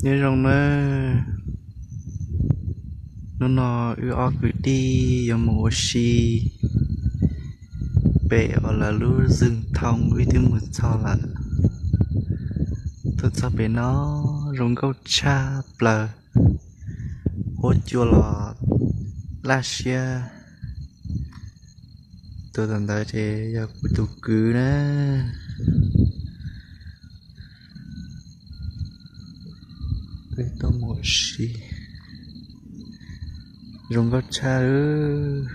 Nyob zoo nawb, hnub no wb ob kwv tij yuav mus ua si pem uas lawv lub zws thoo wb twb mus txog lawm. Tuaj txog pem no zoo nkauj tshaj plaws, huab cua los laj siab. Tus tom ntawd ces yog kuv tus kwv na. Peb tuaj mus ua si zoo nkauj tshaj lawm.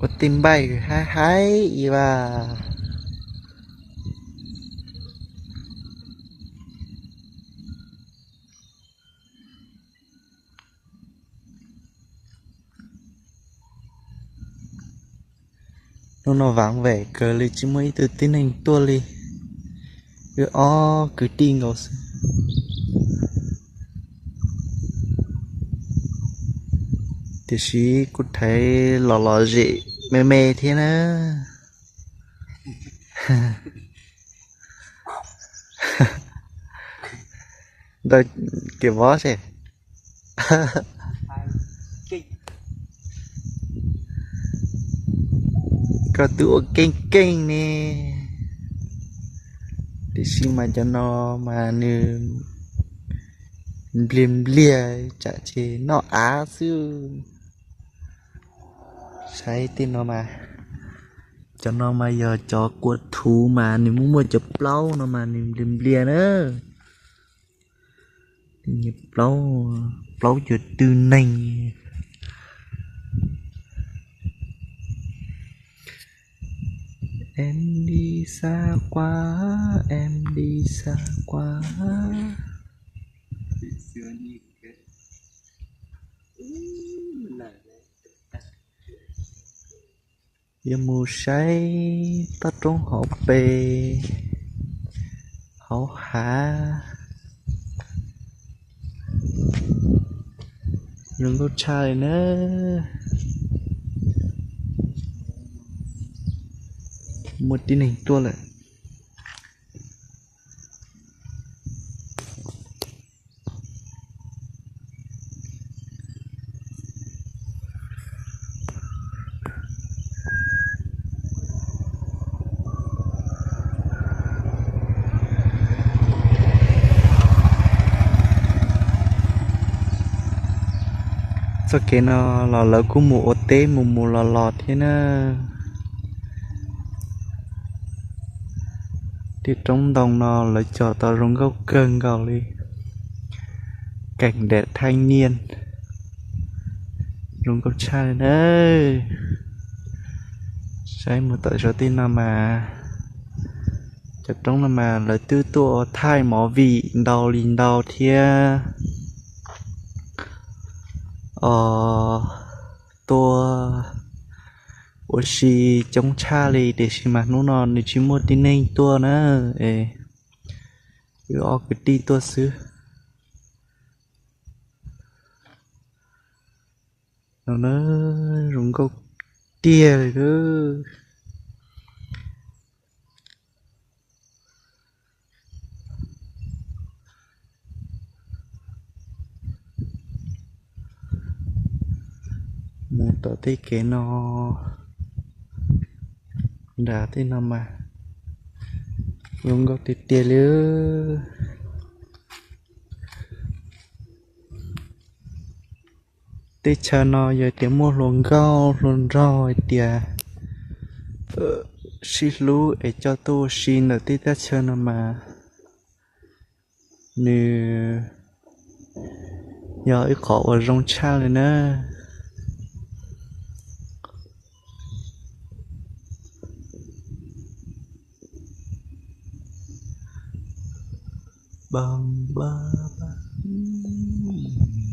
Ua tij npaij haib haib i vas. Hnub no vav vem kawg li tsis muaj ib tug tib neeg tuaj li, wb ob kwv tij nkaus xwb. Tiam sis kuj thaiv los lom zem me me thiab na. Ntawd, kev vov se, koj twb ua keej keej ne. Tiam sis mas cov no mas nws npliag npliag tsam ces noj av xwb. Saib tej no mas, cov no mas yog cov kua thuv mas nws muaj muaj cov plaub no mas nws npliag npliag na. Plaub, plaub cuag tw neeg. Em đi xa quá, em đi xa quá. Yuav mus saib toj roob hauv pes hauv hav. Zoo nkauj tshaj li na. Muaj tib neeg tuaj lawm. Txoj kev no los lawv kuj mus ua teb mus mus los los thiab na. Tej roob ntoo no lawv cog tau zoo nkauj kawg nkaus li. Cảnh đẹp thiên nhiên, zoo nkauj tshaj li na. Saib mus tom zos tej no mas, cov roob no mas lawv twb tuaj ua thaij movie ntau li ntau thiab. Os, tuaj ua si coob tshaj li tiam sis mas hnub no nws tsis muaj tib neeg tuaj na. Es wb ob kwv tij tuaj xwb. No na, zoo nkauj tiag li lawm. Mus tom tej kev no, nram tej no mas zoo nkauj tiag tiag li. Teb chaws no yog tias muaj hluas nkauj hluas nraug hais tias sib hlub es coj tuaj ua si ntawm tej teb chaws no mas nws yog ib qhov uas zoo tshaj li na. Bam, bam, bam.